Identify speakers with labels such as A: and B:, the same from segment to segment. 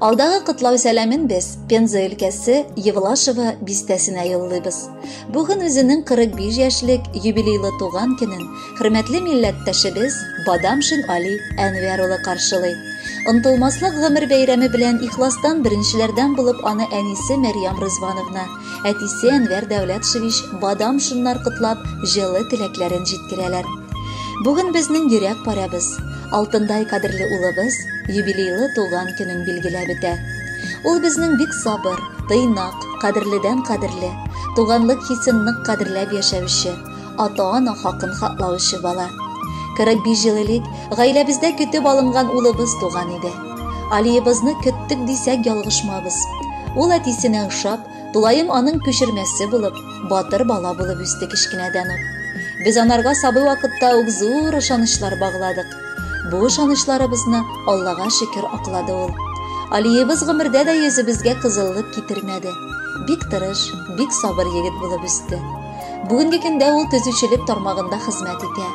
A: Алдагы котлау сәламен без Пенза өлкәсе Евлашево бистәсенә юллыйбыз. Бүген үзенең 45 яшьлек юбилейлы туган көнен хөрмәтле милләттәшебез Бадамшин Али Әнвәр улы каршылый. Онтылмаслык гомер бәйрәме белән ихластан беренчеләрдән булып аны әнисе Мәрьям Рызвановна, әтисе Әнвәр Дәүләтшевич Бадамшиннар котлап, җылы теләкләрен җиткерәләр. Бүген безнең йөрәк парәбез, алтындай кадерле улыбыз юбилейлы туган көнен билгеләп үтә. Ул безнең бик сабыр, тыйнак, кадерледән кадерле, туганлык хисен нык кадерләп яшәүче, ата-ана хакын хаклаучы бала. 45 ел элек гаиләбездә көтеп алынган улыбыз туган иде. Алиебызны көттек дисәк ялгышмабыз. Ул әтисенә ошап, тулаем аның күчермәсе булып, батыр бала булып үсте кечкенәдән үк. Без анарга сабый вакытта ук зур ышанычлар багладык. Бу ышанычларыбызны Аллага шөкер аклады ул. Алиебыз гомердә дә йөзебезгә кызыллык китермәде. Бик тырыш, бик сабыр егет булып үсте. Бүгенге көндә ул төзүчелек тармагында хезмәт итә.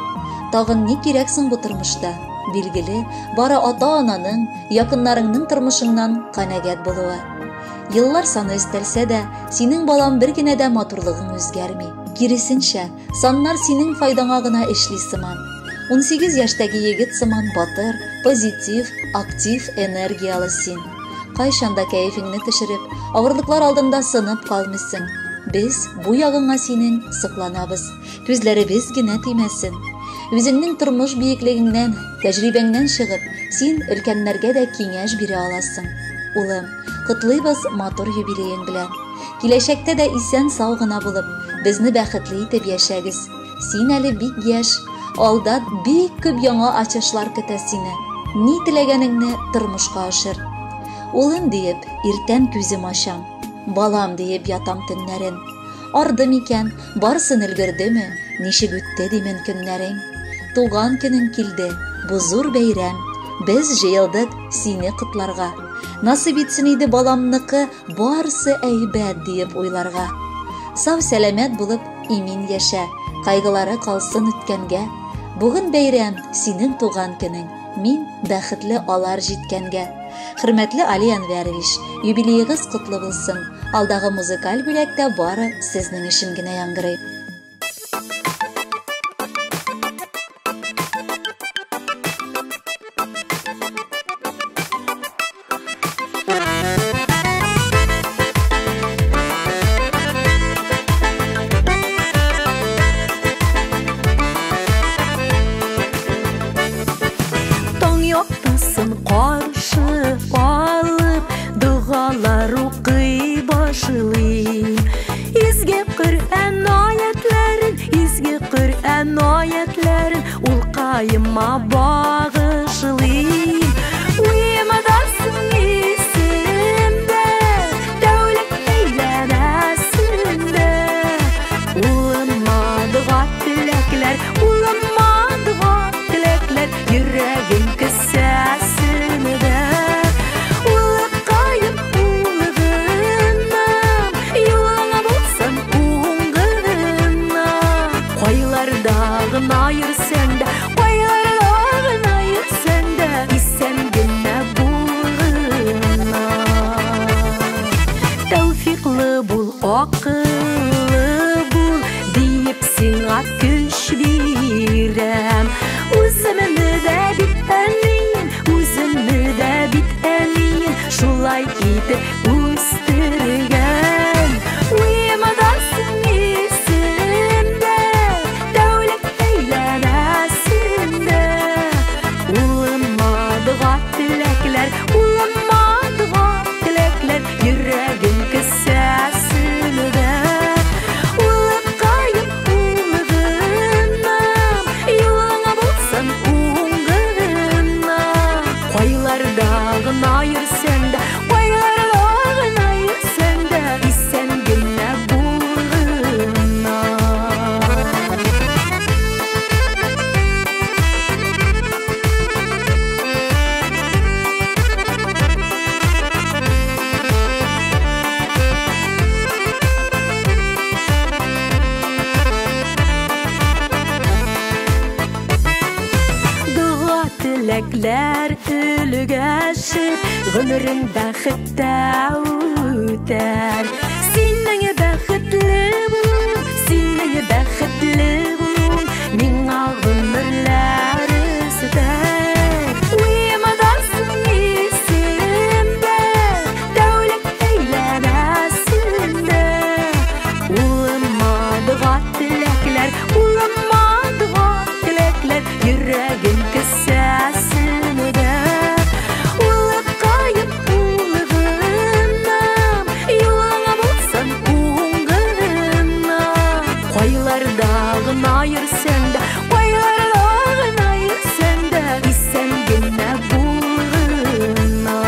A: Тагын ни кирәк соң бу тормышта? Билгеле, бары ата-ананың, якыннарыңның тормышыңнан канәгать булуы. Еллар саны өстәлсә дә, синең балам бер генә дә матурлыгың үзгәрми. Киресенчә, саннар синең файдаңа гына эшли сыман. 18 яшьтәге егет сыман батыр, позитив, актив, энергиялы син. Кайчан да кәефеңне төшереп, авырлыклар алдында сынып калмыйсың. Без бу ягыңа синең сокланабыз. Күзләребез генә тимәсен. Үзеңнең тормыш биеклегеңнән, тәҗрибәңнән чыгып, син өлкәннәргә дә киңәш бирә аласың. Улым, котлыйбыз матур юбилеең белән. Киләчәктә дә исән-сау гына булып, безне бәхетле итеп яшәгез. Син әле бик яшь, алда бик күп яңа ачышлар көтә сине. Ни теләгәнеңне тормышка ашыр. Улым диеп, иртән күзем ачам. Балам диеп ятам төннәрен. Арды микән, барсын өлгердеме, ничек үтте димен көннәрең. Туган көнең килде, бу зур бәйрәм. Без җыелдык сине котларга. Насыйп итсен иде баламныкы, барсы әйбәт диеп уйларга. Сау сәламәт булып, имин яшә, кайгылары калсын үткәнгә. Бүген бәйрәм, синең туган көнең, мин бәхетле алар җиткәнгә. Хөрмәтле Али Әнвәрович, юбилеегыз котлы булсын. Алдагы музыкаль бүләк тә бары сезнең өчен генә яңгырый.
B: Таң яктысын каршы алып, догалар укый башлыйм. Изге Коръән аятларын, изге Коръән аятларын улкаема багышлыйм. Уймадасың исемдә, тәүлек әйләнәсендә. Улыма дога теләкләр, улыма дога теләкләр, йөрәгем кесәсендә. Улыкаем, улыгынам, юлыңа булсын уңгына. Кайларда гына йөрсәң дә, кайларда гына йөрсәң дә, исән генә булгына. Тәүфиклы бул, акыллы бул, диеп сиңа көч бирәм. Үземне дә бит әнием, үземне дә бит әнием, шулай итеп үстергән. Уймадасың исемдә, тәүлек әйләнәсендә. Улыма дога теләкләр, улыма дога теләкләр, йөрәгем кесәсендә. Улыкаем, улыгынам, юлыңа булсын уңгына. Кайларда гына йөрсәң дә, кайларда гына йөрсәң дә, исән генә булгына. Дога теләкләр өлгәшеп, Гомерең бәхеттә үтәр. Синең бәхетле булу, синең бәхетле булу, миңа гомерләр өстәр. Уймадасың исемдә, тәүлек әйләнәсендә. Улыма дога теләкләр, улыма дога теләкләр, йөрәгем кесәсендә. Улыкаем, улыгынам, юлыңа булсын уңгына. Кайларда гына йөрсәң дә, кайларда гына йөрсәң дә, исән генә булгына.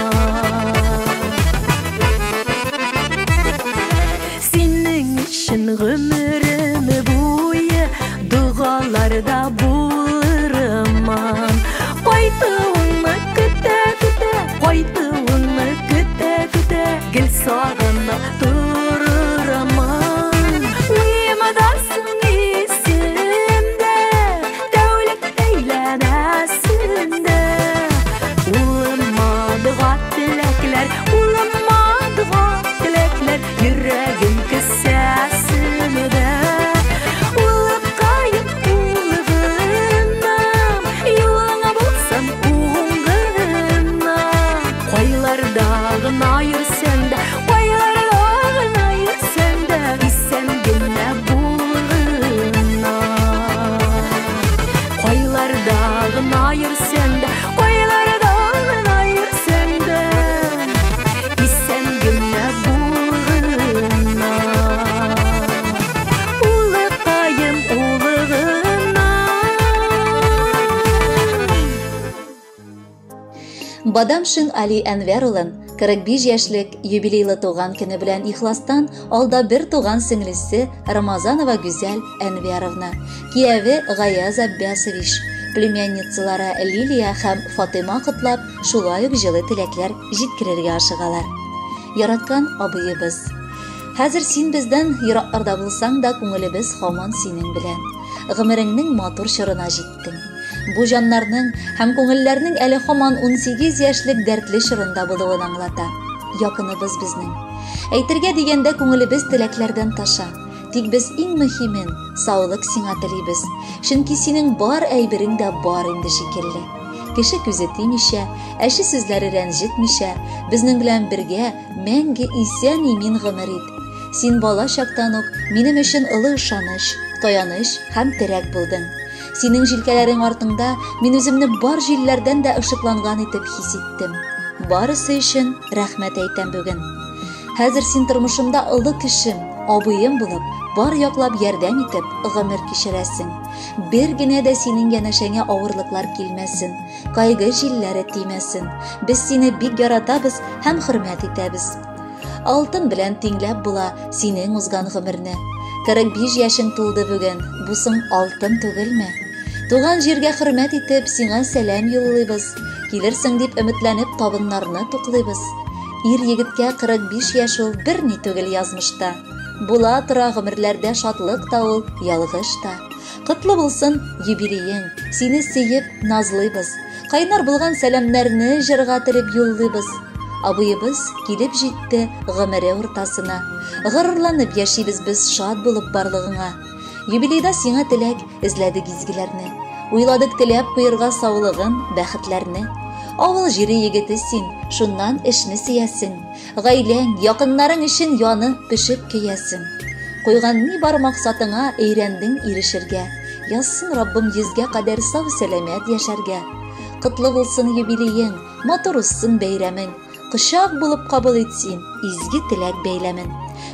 B: Синең өчен гомерем буе догаларда булырмын. Кайтуыңны көтә-көтә, кайтуыңны көтә-көтә, гел сагынып торырмын. Уймадасың исемдә, тәүлек әйләнәсендә. Улыма дога теләкләр, улыма дога теләкләр, йөрәгем кесәсендә. Улыкаем, улыгынам, юлыңа булсын уңгына. Кайларда гына йөрсәң дә, кайларда гына йөрсәң дә, исән генә булгына. Кайларда гына йөрсәң дә, кайларда гына йөрсәң дә, исән генә булгына. Улыкаем, улыгына.
A: Бадамшин Али Әнвәр улын 45 яшьлек юбилейлы туган көне белән ихластан алда бер туган сеңлесе Рамазанова Гүзәл Әнвәровна, кияве Гаяз Аббасович, племянницалары Лилия һәм Фатыйма котлап, шулай ук җылы теләкләр җиткерергә ашыгалар. Яраткан абыебыз, хәзер син бездән еракларда булсаң да, күңелебез һаман синең белән. Гомереңнең матур чорына җиттең. Бу җаннарның һәм күңелләрнең әле һаман 18 яшьлек дәртле чорында булуын аңлата. Якыныбыз безнең. Әйтергә дигәндә күңелебез теләкләрдән таша. Тик без иң мөһимен саулык сиңа телибез. Чөнки синең бар әйберең дә бар инде шикелле. Кеше күзе тимичә, әче сүзләре рәнҗетмичә, безнең белән бергә мәңге исән-имин гомер ит. Син бала чактан ук минем өчен олы ышаныч, таяныч һәм терәк булдың. Синең җилкәләрең артында мин үземне бар җилләрдән дә ышыкланган итеп хис иттем. Барысы өчен рәхмәт әйтәм бүген. Хәзер син тормышымда олы кешем, абыем булып, бар яклап ярдәм итеп гомер кичерәсең. Бер генә дә синең янәшәңә авырлыклар килмәсен, кайгы җилләре тимәсен. Без сине бик яратабыз һәм хөрмәт итәбез. Алтын белән тиңләп була синең узган гомерне. 45 яшең тулды бүген, бу соң алтын түгелме? Туган җиргә хөрмәт итеп, сиңа сәлам юллыйбыз. Килерсең дип өметләнеп табыннарны туклыйбыз. Ир егеткә 45 яшь ул бер ни түгел язмышта. Була тора гомерләрдә шатлык та ул, ялгыш та. Котлы булсын юбилеең, сине сөеп назлыйбыз. Кайнар булган сәламнәрне җырга төреп юллыйбыз. Абыебыз килеп җитте гомере уртасына. Горурланып яшибез без шат булып барлыгыңа. Юбилейда сиңа теләк эзләдек изгеләрне. Уйладык теләп куерга саулыгын, бәхетләрне. Авыл җире егете син, шуннан эшне сөясең. Гаиләң, якыннарың өчен янып, пешеп көясең. Куйган ни бар максатыңа өйрәндең ирешергә. Язсын Раббым йөзгә кадәр сау сәламәт яшәргә. Котлы булсын юбилеең, матур узсын бәйрәмең. Кочак булып кабул ит син изге теләк бәйләмен.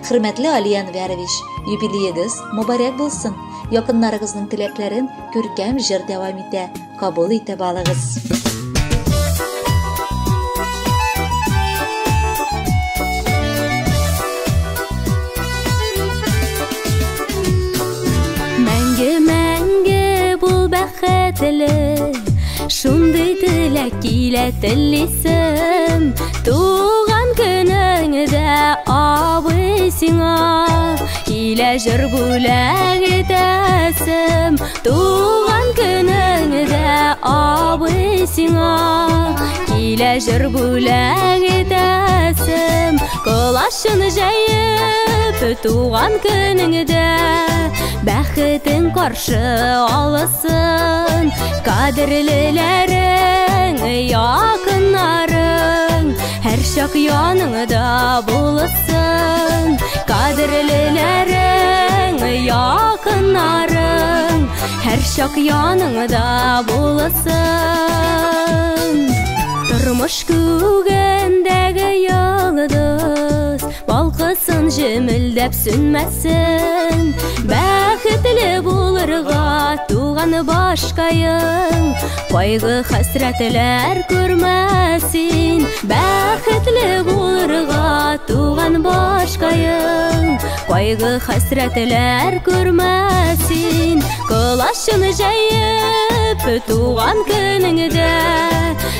A: Хөрмәтле Али Әнвәрович, юбилеегыз мөбарәк булсын. Якыннарыгызның теләкләрен күркәм җыр дәвам итә. Кабул итеп алыгыз.
B: Мәңге, мәңге бул бәхетле, шундый теләк килә телисем. Туган көнеңдә абый сиңа Килә җыр бүләк итәсем, туган көнеңдә абый сиңа. Килә җыр бүләк итәсем, колачын җәеп туган көнеңдә. Бәхетең каршы алсын, кадерлеләрең, якыннарың һәр чак яныңда булсын. Кадерлеләрең, якыннарың һәр чак яныңда булсын. Тормыш күгендәге йолдыз балкысын җемелдәп сүнмәсен. Бәхетле булырга туган башкаең, кайгы хәсрәтләр күрмәсен. Бәхетле булырга туган башкаең, кайгы хәсрәтләр күрмәсен. Колачын җәеп туган көнеңдә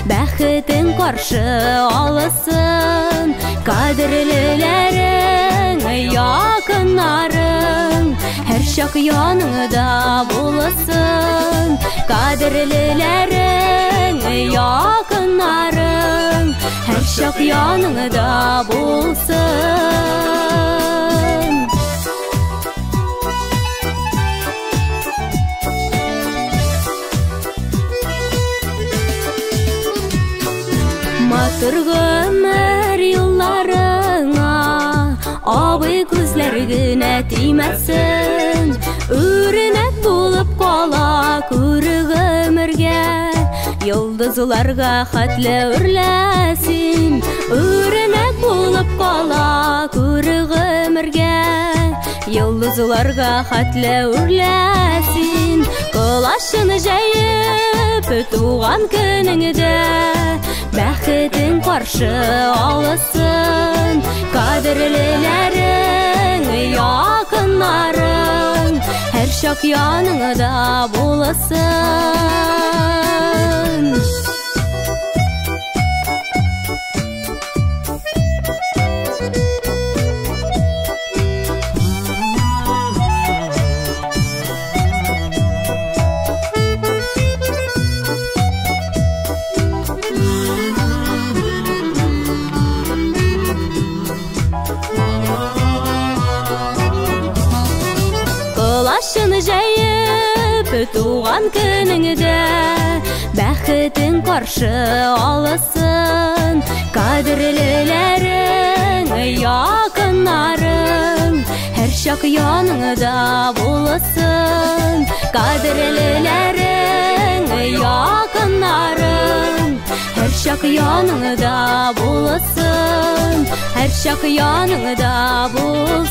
B: бәхетең каршы алсын. Кадерлеләрең, якыннарың һәр чак яныңда булсын. Кадерлеләрең, якыннарың һәр чак яныңда булсын. Матур гомер юлларыңа абый күзләр генә тимәсен. Үрнәк булып кала күр гомергә, йолдызларга хәтле үрләсен. Үрнәк булып кала күр гомергә, йолдызларга хәтле үрләсен. Колачын җәеп туган көнеңдә бәхетең каршы алсын. Кадерлеләрең, якыннарың һәр чак яныңда булсын. Колачын җәеп туган көнеңдә бәхетең каршы алсын. Кадерлеләрең, якыннарың һәр чак яныңда булсын. Кадерлеләрең, якыннарың һәр чак яныңда булсын. Һәр чак яныңда булсын.